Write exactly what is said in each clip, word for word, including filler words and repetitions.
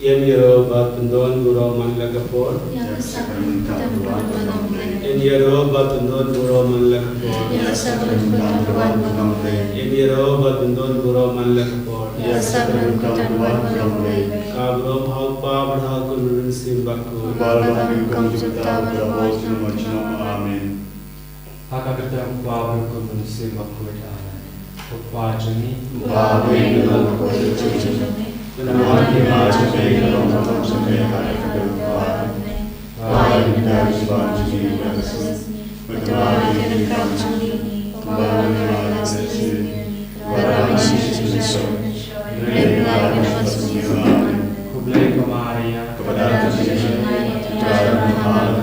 Ïa ïaroh bad pyndon burom man la ka por. Ïa ka sakramenta ka wan ka long lei. Ïa ïaroh bad pyndon burom man la ka por. Ïa ka sakramenta ka wan ka long lei. Ïa ïaroh bad pyndon burom man la ka por. Ïa ka sakramenta ka wan ka long lei. Ka burom ha u Kpa bad ha u Khun bad ha u Mynsiem Bakhuid. Kumba la nyngkong jong u Kpa bad la ka por junom junom. Amen. Ha ka kyrteng u Kpa bad u Khun bad u Mynsiem Bakhuid. Amen. Ko Kpa jong ngi, uba ha bneng, ba long bakhuid ka kyrteng jong me. Ba la wanrah ka hima jong me, ba long ka burom jong me ha ka kyrteng u Kpa. Ba ha ka kyrteng u Kpa jong ngi, ba ha ka sngi. Ba ha ka kyrteng u Kpa jong ngi, uba ha bneng, ba long ka sngi. Ba ha ka sngi. Khublei ko Maria. Kaba dap ka jingïaid, U Trai u don bad phi,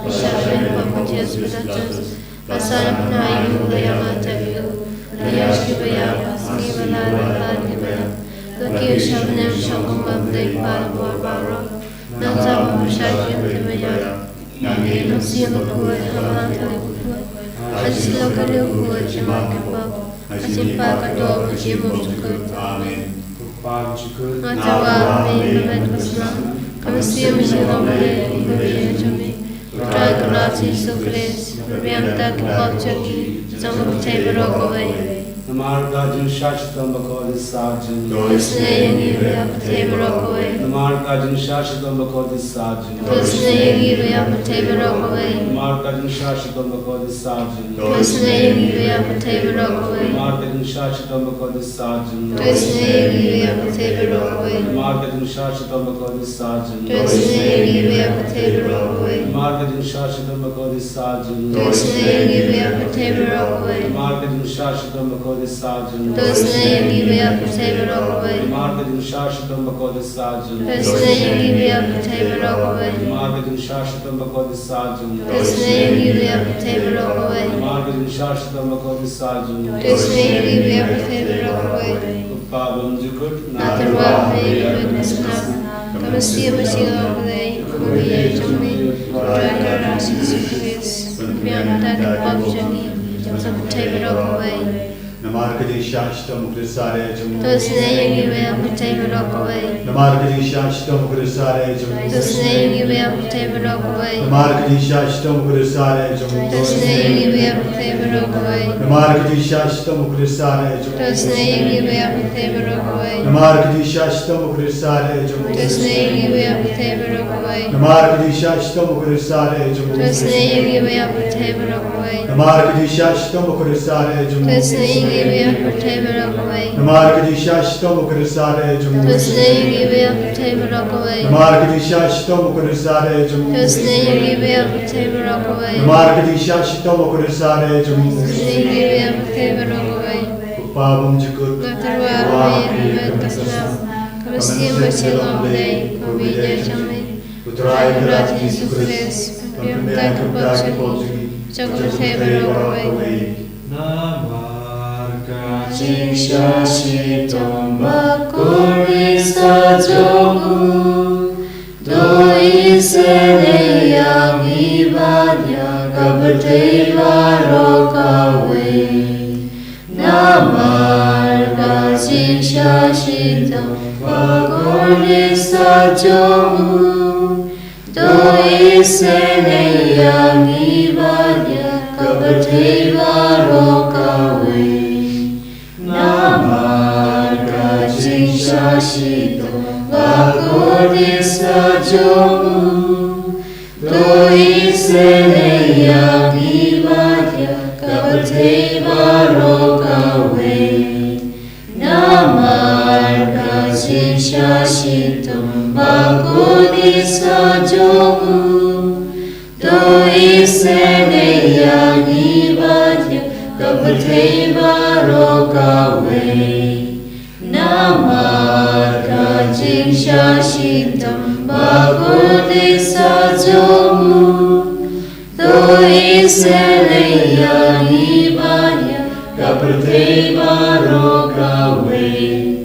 Ba shah shane ba pynjah sha ka daw. Ba sah na pynai ïa u, ba ïa ka tep ïa u, ba ïa shim ïa u, ba sah ïa u, ba la ïa u, ba kiew sha bneng sha u kum u dei ba la bor baroh. Nangta ba pynshai ïa u, ba ïa u, nang ïa u, nang ïa u, ba khuid, ha ba ha ka khuid. Ha jingïasyllok ka khuid, jingmut ka pop. Ha jingpynpaw ka doh, ha jingmut ka khuid. Amen. Ko Kpa jong ngi, uba ha bneng, khublei ïa ka snam. Ka mynsiem jong u Blei, khublei ïa jong me. U Trai Kynrad Jisu Khrist, pynbiang ïa ki pop jong ngi, jong ka pyrthei baroh kawei. Namar ka jingshah shitom bakordit sah jong ngi. To isynei ïa ngi ruh ïa ka pyrthei baroh kawei. Namar ka jingshah shitom bakordit sah jong ngi. To isynei ïa ngi ruh ïa ka pyrthei baroh kawei. Namar ka jingshah shitom bakordit sah jong ngi. To isynei ïa ngi ruh ïa ka pyrthei baroh kawei. Namar ka jingshah shitom bakordit sah jong ngi. To isynei ïa ngi ruh ïa ka pyrthei baroh kawei. Namar ka jingshah shitom bakordit sah jong ngi. To isynei ïa ngi ruh ïa ka pyrthei baroh kawei. Namar ka jingshah shitom bakordit sah jong ngi. To isynei ïa ngi ruh ïa ka pyrthei baroh kawei. Namar ka jingshah shitom bakordit sah jong ngi. To isynei ïa ngi ruh ïa ka pyrthei baroh kawei. Namar ka jingshah shitom bakordit sah jong ngi. To isynei ïa ngi ruh ïa ka pyrthei baroh kawei. Namar ka jingshah shitom bakordit sah jong ngi. To isynei ïa ngi ruh ïa ka pyrthei baroh kawei. Namar ka jingshah shitom bakordit sah jong ngi. To isynei ïa ngi ruh ïa ka pyrthei baroh kawei. Ko Kpa bymjukut, na ka tyrwa ha bneng, ha ka snam, ka mynsiem ha ka snam, khublei ïa jong me. U Trai Kynrad Jisu Khrist, pynbiang ïa ki pop jong ngi, jong ka pyrthei baroh kawei. Namar ka jingshah shitom bakordit sah jong ngi. To isynei ïa ngi ruh ïa ka pyrthei baroh kawei. Namar ka jingshah shitom bakordit sah jong ngi. To isynei ïa ngi ruh ïa ka pyrthei baroh kawei. Namar ka jingshah shitom bakordit sah jong ngi. To isynei ïa ngi ruh ïa ka pyrthei baroh kawei. Namar ka jingshah shitom bakordit sah jong ngi. To isynei ïa ngi ruh ïa ka pyrthei baroh kawei. Namar ka jingshah shitom bakordit sah jong ngi. To isynei ïa ngi ruh ïa ka pyrthei baroh kawei. Namar ka jingshah shitom bakordit sah jong ngi. To isynei ïa ngi ruh ïa ka pyrthei baroh kawei. Namar ka jingshah shitom bakordit sah jong ngi. To isynei ïa ngi ruh ïa ka pyrthei baroh kawei. Namar ka jingshah shitom bakordit sah jong ngi. To isynei ïa ngi ruh ïa ka pyrthei baroh kawei. Namar ka jingshah shitom bakordit sah jong ngi. To isynei ïa ngi ruh ïa ka pyrthei baroh kawei. Namar ka jingshah shitom bakordit sah jong ngi. To isynei ïa ngi ruh ïa ka pyrthei baroh kawei. Ko Kpa bymjukut, na ka tyrwa ha bneng, ha ka snam, ka mynsiem ha ka snam, khublei ïa jong me. U Trai Kynrad Jisu Khrist, pynbiang ïa ki pop jong ngi, jong ka pyrthei baroh kawei. Namar ka jingshah shitom bakordit sah jong u, to isynei ïa ngi bad ïa ka pyrthei baroh kawei. Namar ka jingshah shitom bakordit sah jong u, to isynei ïa ngi bad ïa ka pyrthei baroh kawei. Namar ka jingshah shitom bakordit sah jong u, to isynei ïa ngi bad ïa ka pyrthei baroh kawei. Namar ka jingshah shitom bakordit sah jong u, to isynei ïa ngi bad ïa ka pyrthei baroh kawei. Namar ka jingshah shitom bakordit sah jong u, to Israel ïa ngi bad ïa ka pyrthei baroh kawei.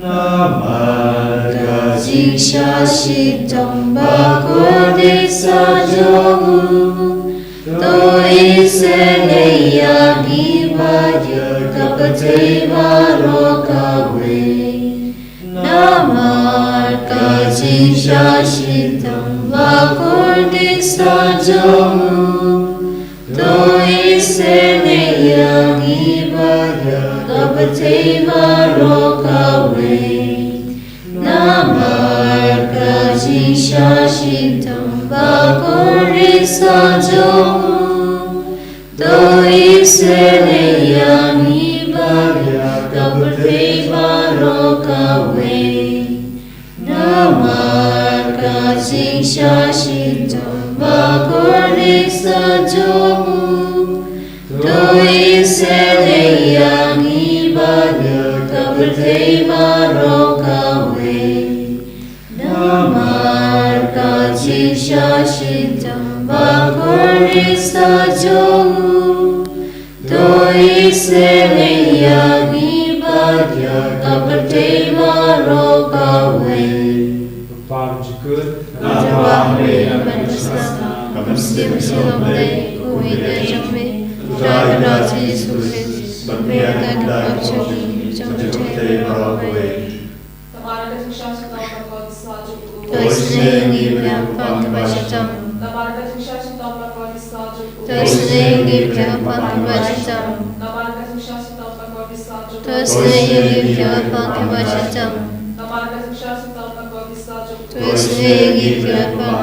Namar ka jingshah shitom bakordit sa jong u, to Israel ïa ngi bad ïa ka pyrthei baroh kawei. Namar ka jingshah shitom bakordit sa jong u, to Israel ïa ngi bad ïa ka pyrthei baroh kawei. Namar ka jingshah shitom bakordit sa jong u, to Israel ïa ngi bad ïa ka pyrthei baroh kawei. Namar ka jingshah shitom bakordit sa jong u, to Israel ïa ngi bad ïa ka pyrthei baroh kawei. Namar ka jingshah shitom bakordit sa jong u, to Israel ïa ngi bad ïa ka pyrthei baroh kawei. Pam jukut. Ka jubab me ban sna. Ka mynsiem shalom dei, u wi da jong me. U Trai ka Jisu Khrist. Ban biang ka pap jong me, jong ka pyrthei baroh kawei. Namar ka jingshah shitom bakordit sa jong u, to isynei ïa ngi bad ïa ka pang kaba shitom. Namar ka jingshah shitom bakordit sa jong u, to isynei ïa ngi bad ïa ka pang kaba shitom. Namar ka jingshah shitom bakordit sa jong u, to isynei ïa ngi bad ïa ka pang kaba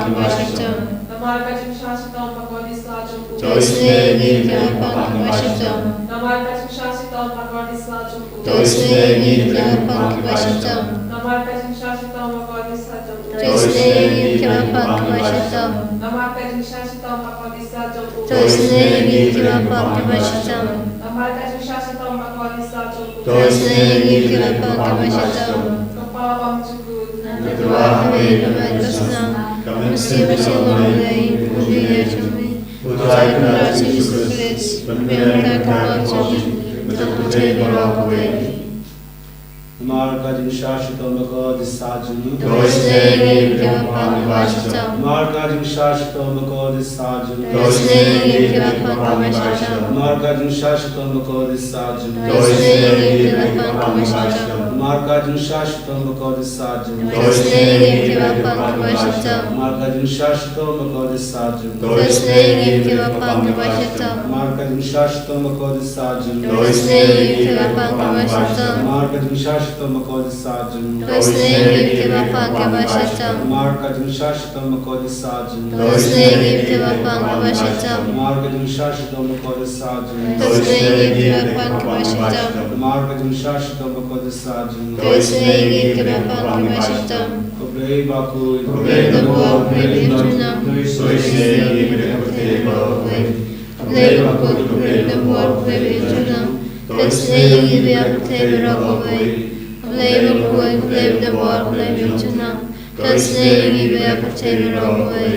shitom. Namar ka jingshah shitom bakordit sa jong u, to isynei ïa ngi bad ïa ka pang kaba shitom. Namar ka jingshah shitom bakordit sa jong u, to isynei ïa ngi bad ïa ka pang kaba shitom. Namar ka jingshah shitom bakordit sa jong u, to isynei ïa ngi bad ïa ka pang kaba shitom. Namar ka jingshah shitom bakordit sa jong u, to isynei ïa ngi bad ïa ka pang kaba shitom. Namar ka jingshah shitom bakordit sa jong u, to isynei ïa ngi bad ïa ka pang kaba shitom. Namar ka jingshah shitom bakordit sa jong u, to isynei ïa ngi bad ïa ka pang kaba shitom. Ka pap bym jukut. Ka jubab me ban sna. Ka mynsiem shalom dei, u wi da jong me. U Trai ka Jisu Khrist. Ban biang ka pap jong me, jong ka pyrthei baroh kawei. Namar ka jingshah shitom bakordit sa jong u, to isynei ïa ngi bad ïa ka pang kaba shitom. Namar ka jingshah shitom bakordit sa jong u, to isynei ïa ngi bad ïa ka pang kaba shitom. Namar ka jingshah shitom bakordit sa jong u, to isynei ïa ngi bad ïa ka pang kaba shitom. Namar ka jingshah shitom bakordit sa jong u, to isynei ïa ngi bad ïa ka pang kaba shitom. Namar ka jingshah shitom bakordit sa jong u, to isynei ïa ngi bad ïa ka pang kaba shitom. Namar ka jingshah shitom bakordit sa jong u, to isynei ïa ngi bad ïa ka pang kaba shitom. Namar ka jingshah shitom bakordit sa jong u, to isynei ïa ngi bad ïa ka pang kaba shitom. Namar ka jingshah shitom bakordit sa jong u, to isynei ïa ngi bad ïa ka pang kaba shitom. Namar ka jingshah shitom bakordit sa jong u, to isynei ïa ngi bad ïa ka pang kaba shitom. Namar ka jingshah shitom bakordit sa jong u, to isynei ïa ngi bad ïa ka pang kaba shitom. Ko Blei bakhuid, ko Blei jubab, ko Blei junom, to isynei ïa ngi bad ïa ka pyrthei baroh kawei. Ko Blei bakhuid, ko Blei jubab, ko Blei junom, to isynei ïa ngi bad ïa ka pyrthei baroh kawei. Ko Blei bakhuid, ko Blei jubab, ko Blei junom, to isynei ïa ngi bad ïa ka pyrthei baroh kawei.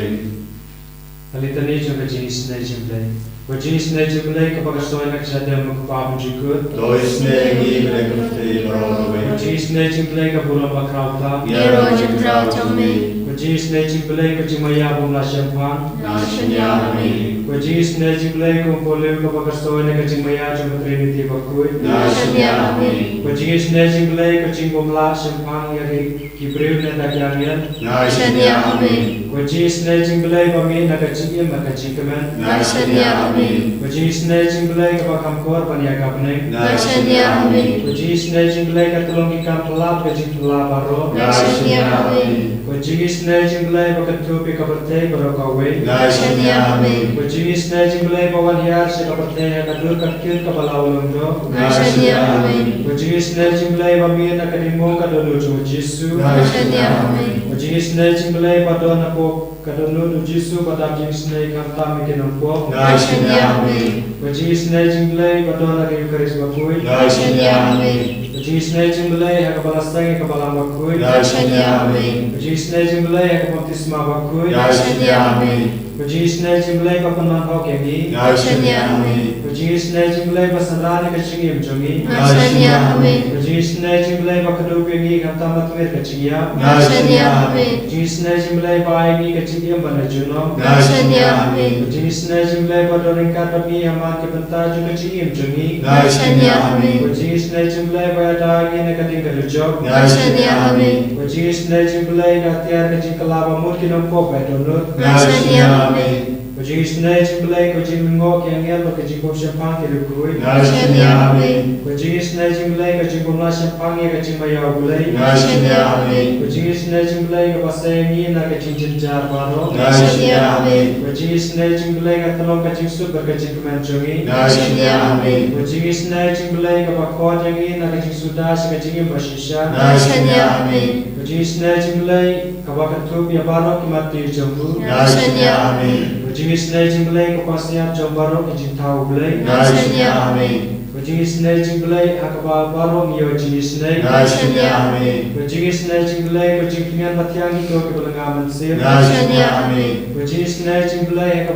Ka Litani jong ka jingisynei jong U Blei. Ko jingisynei jong U Blei kaba ka soi na ka jingim, ko Kpa bymjukut, to isynei ïa ngi bad ïa ka pyrthei baroh kawei. Ko jingisynei jong U Blei ka burom bakhraw tam, ïaroh jingkhraw jong me. Ko jingisynei jong U Blei ka jingmaïa bym lah shemphang, nga shaniah ha me. Ko jingisynei jong U Blei ko Umpohliew kaba ka soi na ka jingmaïa jong ka Trinity bakhuid, nga shaniah ha me. Ko jingisynei jong U Blei ka jingbymlah shemphang ïa ki ki briew ne da ki angel, nga shaniah ha me. Ko jingisynei jong U Blei ba mih na ka jingim bad ka jingkmen, nga shaniah ha me. Ko jingisynei jong U Blei kaba kham kor ban ïa ka bneng, nga shaniah ha me. Ko jingisynei jong U Blei ka tyllong ki kam phylla, ka jingphylla baroh, nga shaniah ha me. Ko jingisynei jong U Blei ba ka thup ïa ka pyrthei baroh kawei, nga shaniah ha me. Ko jingisynei jong U Blei ba wan hiar sha ka pyrthei ha ka dur ka ktien kaba la u lyngdoh, nga shaniah ha me. Ko jingisynei jong U Blei ba mih na ka diengmong ka dohnud jong U Jisu, nga shaniah ha me. Ko jingisynei jong U Blei ba don hapoh ka dohnud U Jisu ba dap jingisynei khamtam ïa ki nongpop, nga shaniah ha me. Ko jingisynei jong U Blei ba don ha ka Eukharist bakhuid, nga shaniah ha me. Ko jingisynei jong U Blei ha kaba la seng ïa ka Balang bakhuid, nga shaniah ha me. Ko jingisynei jong U Blei ha ka baptisma bakhuid, nga shaniah ha me. Ko jingisynei jong U Blei ba pynman hok ïa ngi, nga shaniah ha me. Ko jingisynei jong U Blei ba synran ïa ka jingim jong ngi, nga shaniah ha me. Ko jingisynei jong U Blei ba kdup ïa ngi khamtam ha tmier ka jingïap, nga shaniah ha me. Ko jingisynei jong U Blei ba ai ïa ngi ka jingim ban ïa junom, nga shaniah ha me. Ko jingisynei jong U Blei ba don ryngkat bad ngi ha man ki bynta jong ka jingim jong ngi, nga shaniah ha me. Ko jingisynei jong U Blei ba ïada ïa ngi na ka ding ka dujok, nga shaniah ha me. Ko jingisynei jong U Blei ka tiar ka jingkylla ba mut ki nongpop ba ïa dohnud, nga shaniah ha me. Ko jingisynei jong U Blei ka jinglyngngoh ki angel bad ka jingpop shemphang ki riewkhuid, nga shaniah ha me. Ko jingisynei jong U Blei ka jingbymlah shemphang ïa ka jingmaïa U Blei, nga shaniah ha me. Ko jingisynei jong U Blei kaba sei ïa ngi na ka jingjynjar baroh, nga shaniah ha me. Ko jingisynei jong U Blei ka tnong ka jingsuk bad ka jingkmen jong ngi, nga shaniah ha me. Ko jingisynei jong U Blei kaba khot ïa ngi na ka jingsuda sha ka jingim ba shisha, nga shaniah ha me. Ko jingisynei jong U Blei kaba kynthup ïa baroh ki mati jong u, nga shaniah ha me. Ko jingisynei jong U Blei ka pasiat jong baroh ki jingthaw U Blei, nga shaniah ha me. Ko jingisynei jong U Blei ha kaba baroh ngi ïoh jingisynei, nga shaniah ha me. Ko jingisynei jong U Blei ko jingpynïaid ba thiang kito kiba lynga mynsiem, nga shaniah ha me. Ko jingisynei jong U Blei ha ka,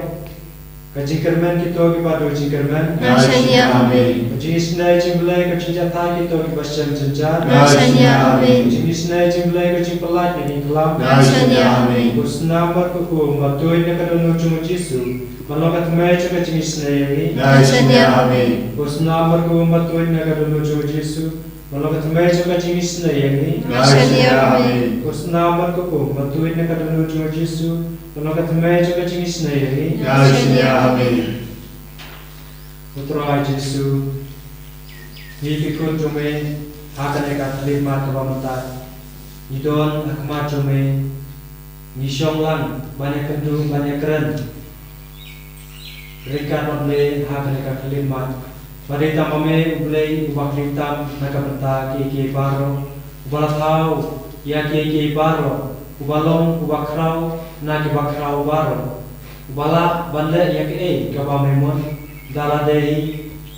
ka jingkyrmen kito kiba duh jingkyrmen, nga shaniah ha me. Ko jingisynei jong U Blei ko jingjahthait kito kiba shem jynjar, nga shaniah ha me. Ko jingisynei jong U Blei ko jingpyllait na ki khlam, nga shaniah ha me. Ko snam bad ko um ba tuid na ka dohnud jong U Jisu ban long ka thymmei jong ka jingisynei ïa ngi, nga shaniah ha me. Ko snam bad ko um ba tuid na ka dohnud jong U Jisu ban long ka thymmei jong ka jingisynei ïa ngi, nga shaniah ha me. Ko snam bad ko um ba tuid na ka dohnud jong U Jisu ban long ka thymmei jong ka jingisynei ïa ngi, nga shaniah ha me. Ko Trai Jisu, ngi ki khun jong me ha kane ka khyllipmat kaba mynta ngi don ha khmat jong me, ngi shong lang ban ïakynduh ban ïakren ryngkat bad me ha kane ka khyllipmat. Ba dei tang ba me U Blei uba khyllipmat na ka bynta kiei kiei baroh, uba la thaw ïa kiei kiei baroh, uba long uba khraw na kiba khraw baroh, uba lah ban leh ïa kaei kaba me mon da lade hi,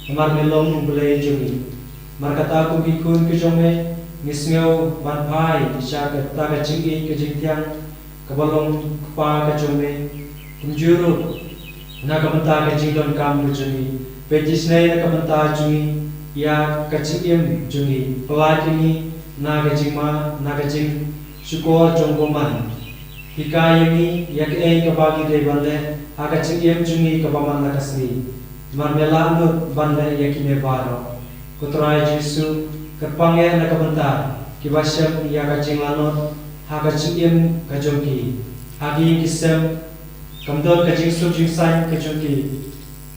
namar me long U Blei jong ngi. Namar kata kum ki khun ki jong me ngi sngew ban phai sha kata ka jingïeit ka jingthiang kaba long kpa ka jong me. Kumjuh ruh na ka bynta ka jingdonkam ka jong ngi, peit isynei na ka bynta jong ngi ïa ka jingim jong ngi, pynlait ïa ngi na ka jingma na ka jingshukor jong u bymman. Hikai ïa ngi ïa kaei kaba ngi dei ban leh ha ka jingim jong ngi kaba man la ka sngi, namar me lah lut ban leh ïa kine baroh. Ko Trai Jisu, kyrpang ïa na ka bynta kiba shem ïa ka jinglanot ha ka jingim ka jong ki. Ha ki ïing ki sem kam don ka jingsuk jingsaiñ ka jong ki,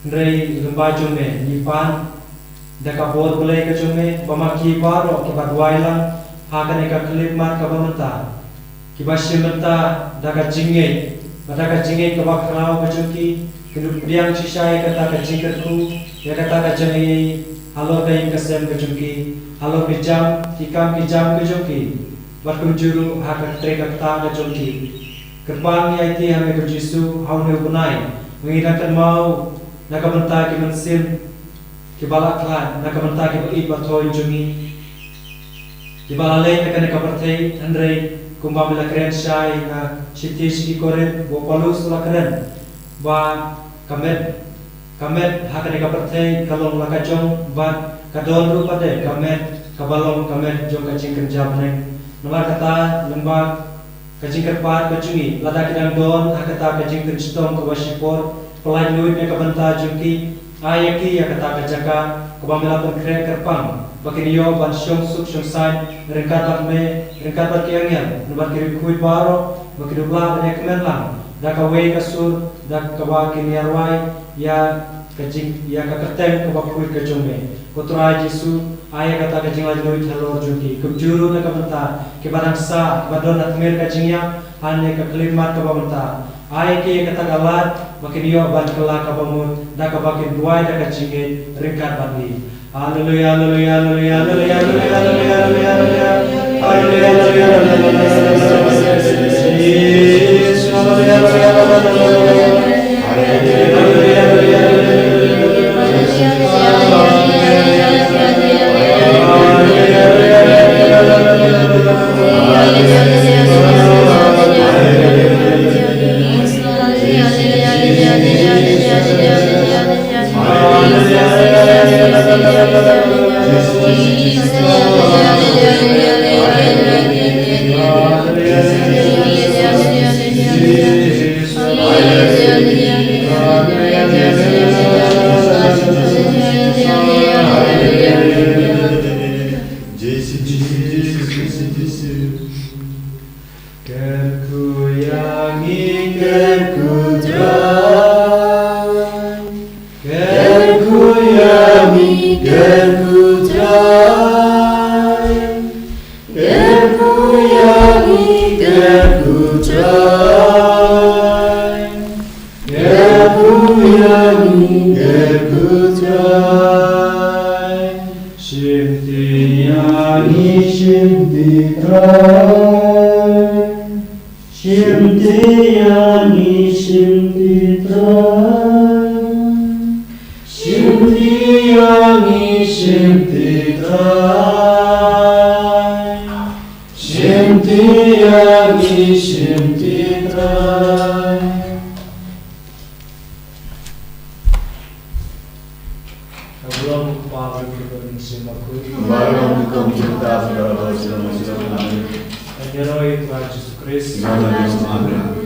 hynrei lyngba jong me ngi pan da ka bor Blei ka jong me ba ma ki baroh kiba duwai lang ha kane ka khyllipmat kaba mynta, kiba shim bynta da ka jingngeit, bad da ka jingngeit kaba khraw ka jong ki, kin ïoh pdiang shisha ïa kata ka jingkyrkhu, ïa kata ka jingïeit halor ka ïing ka sem ka jong ki, halor ki jam ki kam ki jam ka jong ki, bad kumjuh ruh ha ka trei ka ktah ka jong ki. Kyrpang ïa ki ha me ko Jisu, ha une u bnai ba ngi dang kynmaw na ka bynta ki mynsiem kiba la khlad, na ka bynta kiba ïeit ba thoiñ jong ngi, kiba la leit na kane ka pyrthei, hynrei kumba me la kren shai na shithi sha ki Korinth, ba u Paulus u la kren ba ka met, ka met ha kane ka pyrthei ka long la ka jong, bad ka don ruh pat de ka met kaba long ka met jong ka jingkynja bneng. Namar kata, lyngba ka jingkyrpad ka jong ngi, lada ki dang don ha kata ka jingkynshitom kaba shipor, pynlait luid na ka bynta jong ki, ai ïa ki ïa kata ka jaka kaba me la pynkhreh kyrpang, ba kin ïoh ban shong suk shong saiñ ryngkat bad me, ryngkat bad ki angel, ryngkat bad ki riewkhuid baroh, ba kin ïoh lah ban ïakmen lang da kawei ka sur, da kaba kin ïa rwai ïa ka jing, ïa ka kyrteng kaba khuid ka jong me. Ko Trai Jisu, ai ïa kata ka jinglaitluid halor jong ki. Kumjuh ruh na ka bynta kiba dang sah, kiba don ha tmier ka jingïap ha kane ka khyllipmat kaba mynta, ai ïa ki ïa kata ka lad ba kin ïoh ban kylla kaba mut, da kaba kin duwai da ka jingngeit ryngkat bad ngi. Haleluya, haleluya, haleluya. Kyrkhu ïa ngi, kyrkhu Trai. Kyrkhu ïa ngi, kyrkhu Trai. Kyrkhu ïa ngi, kyrkhu Trai. Kyrkhu ïa ngi, kyrkhu Trai. Shimti ïa ngi, shimti Trai. Shimti ïa ngi, shimti Trai. Shimti ïa ngi, shimti Trai. Shimti ïa ngi, shimti Trai. Ka burom u Kpa bad u Khun bad u Mynsiem Bakhuid. Burom u Kpa bad u Khun bad u Mynsiem Bakhuid. Amen. Ïaroh ïa u Trai Jisu Khrist. Amen.